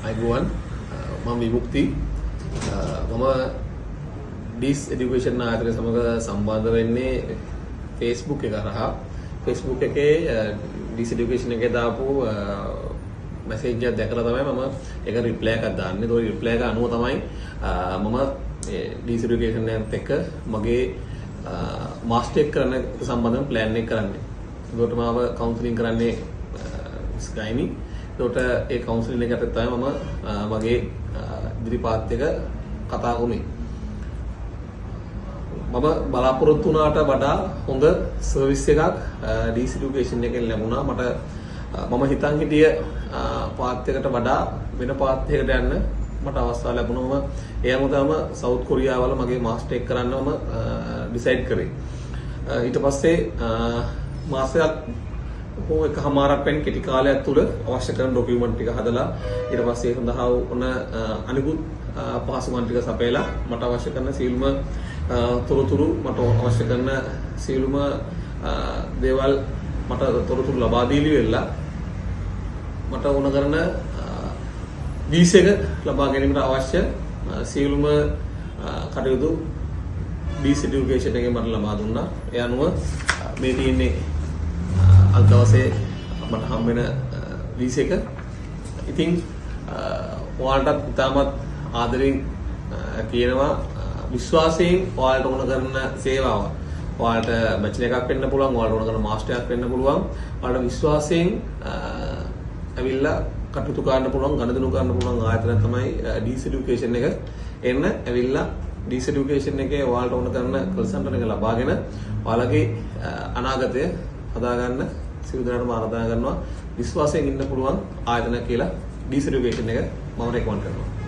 ආයුබෝවන්. මම විමුක්ති. මම ඩිස් එඩියුකේෂන් ආයතනය සමග සම්බන්ධ වෙන්නේ Facebook එක හරහා. Facebook එකේ ඩිස් එඩියුකේෂන් එකේ දාපු මැසේජ් එකක් දැකලා තමයි මම ඒක රිප්ලයි එකක් දාන්නේ. ඒක රිප්ලයි එක අනුව තමයි මම ඩිස් එඩියුකේෂන් එකත් එක්ක මගේ මාස්ටර් එක කරන එක සම්බන්ධව ප්ලෑන් එක කරන්නේ. ඒකට මාව කවුන්සලින් කරන්නේ ස්කයිනි. ඒකට ඒ කවුන්සලින් එකට තමයි මම මගේ ඉදිරි පාත් එක කතා වුණේ. මම බලාපොරොත්තු වුණාට වඩා හොඳ සර්විස් එකක් ඩීස් එඩියුකේෂන් එකෙන් ලැබුණා. මට මම හිතන් හිටිය පාත් එකට වඩා වෙන පාත් එකකට යන්න මට අවස්ථාව ලැබුණා. මම ඒ අනුව තමයි සවුත් කොරියාවල මගේ මාස්ටර් එක කරන්න මම ඩිසයිඩ් කරේ. ඊට පස්සේ මාසයක් හෝ එකහමාරක් වැනි කෙටි කාලයක් තුල අවශ්‍ය කරන ඩොකියුමන්ට් ටික හදලා, ඊට පස්සේ ඒ සඳහා වුණ අනිකුත් පහසුකම් ටික සපයලා, මට අවශ්‍ය කරන සියලුම තොරතුරු, මට අවශ්‍ය කරන සියලුම දේවල් මට තොරතුරු ලබා දීලි වෙලා, මට ඕන කරන වීසා එක ලබා ගැනීමට අවශ්‍ය සියලුම කටයුතු ඩීස් එඩියුකේෂන් එකෙන් මට ලබා දුන්නා. ඒ අනුව මේ තියෙන්නේ අද දවසේ මට හම් වෙන වීසා එක. ඉතින් ඔයාලටත් ඉතාමත් ආදරෙන් කියනවා, විශ්වාසයෙන් ඔයාලට ඕන කරන සේවාව, ඔයාලට බැචලර් එකක් වෙන්න පුළුවන්, ඔයාලට ඕන කරන මාස්ටර් එකක් වෙන්න පුළුවන්, ඔයාලට විශ්වාසයෙන් ඇවිල්ලා කටයුතු කරන්න පුළුවන්, ගනුදෙනු කරන්න පුළුවන් ආයතනය තමයි ඩීස් එඩියුකේෂන් එක. එන්න ඇවිල්ලා ඩීස් එඩියුකේෂන් එකේ ඔයාලට ඕන කරන කන්සල්ටන්ට් එක ලබාගෙන ඔයාලගේ අනාගතය හදාගන්න සියලු දෙනාටම ආරාධනා කරනවා. විශ්වාසයෙන් ඉන්න පුළුවන් ආයතනයක් කියලා ඩීස් එඩියුකේෂන් එක මම රෙකමන්ඩ් කරනවා.